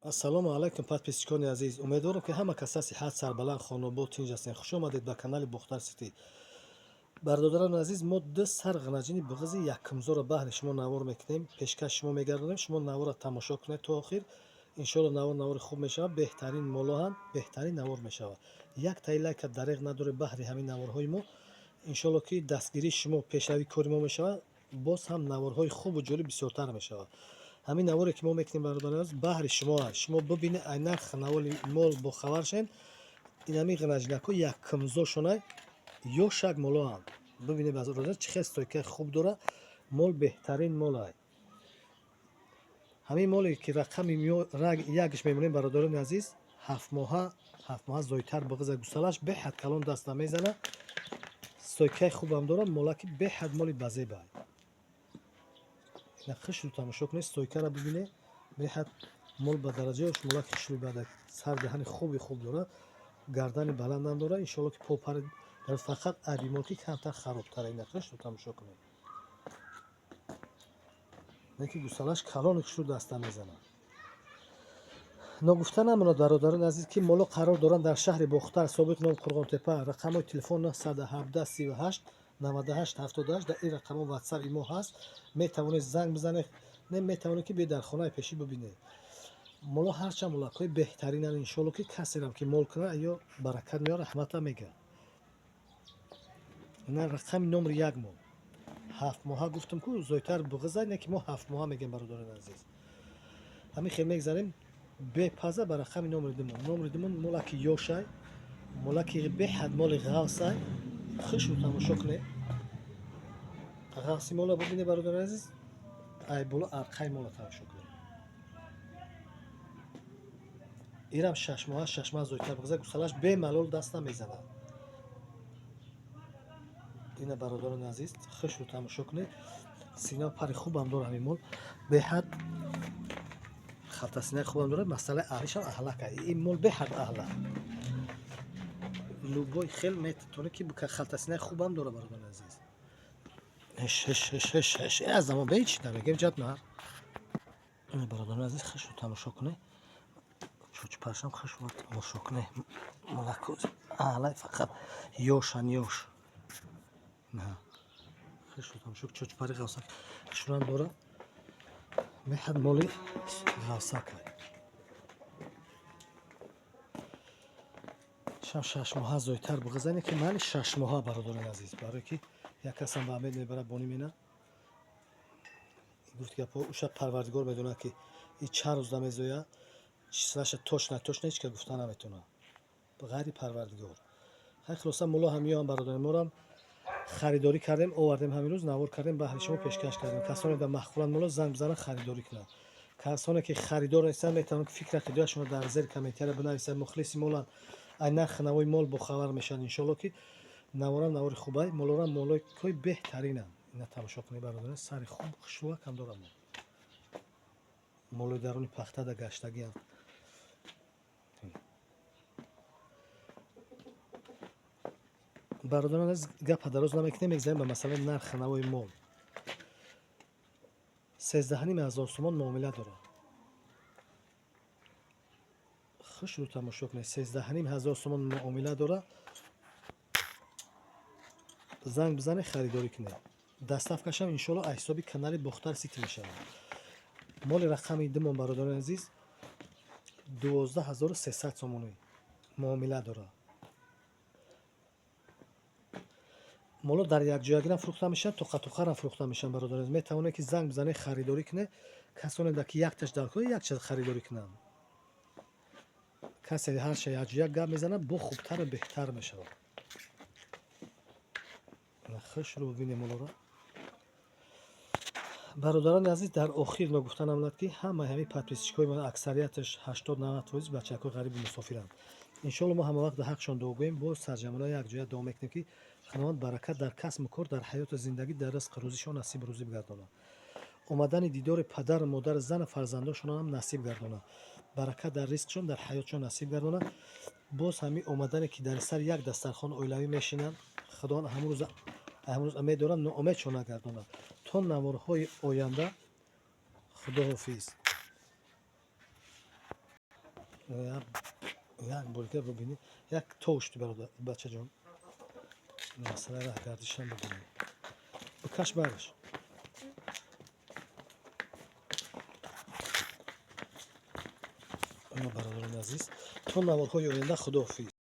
Ассалому алайкум, подписчикони азиз. Умедворам, ки ҳама каса сиҳат, сарбаланд, хонобод, тинҷ ҳастед. Хуш омадед ба канали Бохтар Сити. Бародарони азиз, мо ду сар ғанаҷини буғизи якумзоро баҳри шумо навор мекунем, пешкаш шумо мегардонем. Шумо наворро тамошо кунед то охир. Иншоалло, навор навори хуб мешавад, беҳтарин молоҳанд, беҳтарин навор мешавад. Як таи лайка дареғ надоред баҳри ҳамин наворҳои мо. Иншоалло, ки дастгирии шумо пешравии кори мо мешавад, боз ҳам наворҳои хубу ҷолиб бисёртар мешавад. Ҳамин наворе, ки мо мекунем, бародарони азиз, баҳри шумо аст. Шумо бибинед, ай нархи наволи мол бохабар шавед. Инами ғанаҷинакҳо якумзошонай, ёшак молоанд. Бибинед, бародарон, чӣ хел стойкаи хуб дорад мол, беҳтарин мол ай. Ҳамин моле, ки рақами якш мемонем, бародарони азиз, 7 моҳа, 7 моҳа, зойтар буғиза, гусалаш беҳад калон, даст намезанад, стойкаи хубам дорад. Молаки беҳад моли базебай. Ина хушрӯ тамошо кунед, стойкаро бибинед. Беҳад мол ба дараҷаи молаки хушрӯи бада, сардаҳани хуби хуб дорад, гардани баландам дорад. Иншоалло, ки попари фақат айби мол, ки камтар харобтара. Ина хушрӯ тамошо кунед, не ки гусалаш калони хушрӯ, даста мезанад. Ногуфта намонад, бародарони азиз, ки моло қарор доранд дар шаҳри Бохтар, собиқ ном Қурғонтепа. Рақамҳои телефон 917 38 98 78. Дар ин рақамҳо ватсап, имо ҳаст, метавонед занг бизанед, не метавонед, ки биёед дар хонаи пешӣ бибинед. Моло ҳарчанд молакҳои беҳтаринанд. Иншоалло, ки касерам ки мол кунад, ё баракат меёрад, раҳмата мегӯяд. Ина рақами номри як мол, 7 моҳа. Гуфтам ку, зойтар буғиза, не ки мо 7 моҳа мегӯем. Бародарони азиз, ҳамин хел мегзарем бепаза ба рақами номри думон. Номри думон молаки ёшай, молаки беҳад моли ғавсай. Хушрӯ тамошо кунед, ғавси мола бибинед, бародарони азиз. Ай боло арқаи мола тамошо кунед. Ирам 6 моҳа, 6 моҳ зойтар буғиза, гусалаш бемалол даст намезанад. Ина, бародарони азиз, хушрӯ тамошо кунед, сина пари хубам дорад. Ҳамин мол беҳад халтасинаи хубам дорад. Масъалаи аҳлишам аҳлака, ин мол беҳад аҳла, любой хел метавонӣ ки халтасинаи хубам дорад. Бародарони азиз, ҳеш аз замон бе ҳеч намегем, ҷат нар. Ина, бародарони азиз, хушрӯ тамошо кунед, чӯчпаршам хушрӯ тамошо кунед. Молаку аҳлай, фақат ёшан, ёш. Хушрӯ тамошо, чӯчпари ғавсак хушрӯам дорад, беҳад моли ғавсакай. Шам 6 моҳа, зойтар буғизане, ки майли 6 моҳа. Бародарони азиз, барое ки як касам ба амед мебарад, бони мена гуфт гапҳо, уша Парвардигор медонад, ки и чанд рӯз намезояд. Числаша точно точно ҳеч кас гуфта наметавонад ғайри Парвардигор. Хай, хулоса, мулло ҳамиёам, бародари морам харидорӣ кардем, овардем, ҳамин рӯз навор кардем, баҳри шумо пешкаш кардем. Касоне дар маъқуланд мулло, занг бизананд, харидорӣ кунанд. Касоне ки харидор нестанд, метавонанд, ки фикр ақидаашонро дар зери комментария бинависанд. Мухлиси моланд, ай нархи навои мол бохабар мешаванд. Иншоалло, ки наворам навори хубай, молорам молокҳои беҳтаринанд. Ина тамошо кунед, бародарон, сари хуб хушрӯакам дорад мол. Молои даруни пахтада гаштагианд. Бародарон азиз, гапа дароз намекунем, мегзарем ба масъалаи нархи навои мол. 13,5 ҳазор сомон муомила дорад. Хушрӯ тамошо кунед, 13,5 ҳазор сомон муомила дорад. Занг бизанед, харидорӣ кунед. Доставкашам, иншоалло, аз ҳисоби канали Бохтар Сити мешавад. Моли рақами думон, бародарони азиз, 12 300 сомонӣ муомила дорад. Моло дар якҷоягирам фурӯхта мешаванд, тоқатоқарам фурӯхта мешаванд. Бародари азиз, метавонед, ки занг бизанед, харидорӣ кунед. Касоне ки якташ дар кор, якча харидорӣ кунанд. Касе ҳарча якҷоя гап мезанад, бо хубтару беҳтар мешавад. Хушрӯ бибинем молоро. Бародарони азиз, дар охир ногуфта намонад, ки ҳамаи ҳамин подписчикҳои мо, аксарияташ 80-90% бачакҳои ғарибу мусофиранд. Иншоалло, мо ҳама вақт дар ҳаққшон дуогӯем. Боз сарҷамона якҷоя дуо мекунем, ки Худованд баракат дар касбу кор, дар ҳаёту зиндагӣ, дар ризқу рӯзишон насиб рӯзӣ бигардонад, омадани дидори падару модар, зану фарзандошонам насиб гардонад, баракат дар ризқшон, дар ҳаётшон насиб гардонад. Боз ҳамин омадане, ки дар сари як дастархон оилавӣ мешинанд, Худованд ҳамон рӯз умед дорам, ноумедшон нагардонад. То наворҳои оянда, худоҳофиз. Як борига бубинӣ, як товушти, бародар, бачаҷон. Масъалаи раҳгардишам бубинӣ, бикаш бараш. Бародарони азиз, то наворҳои оянда, худоҳофиз.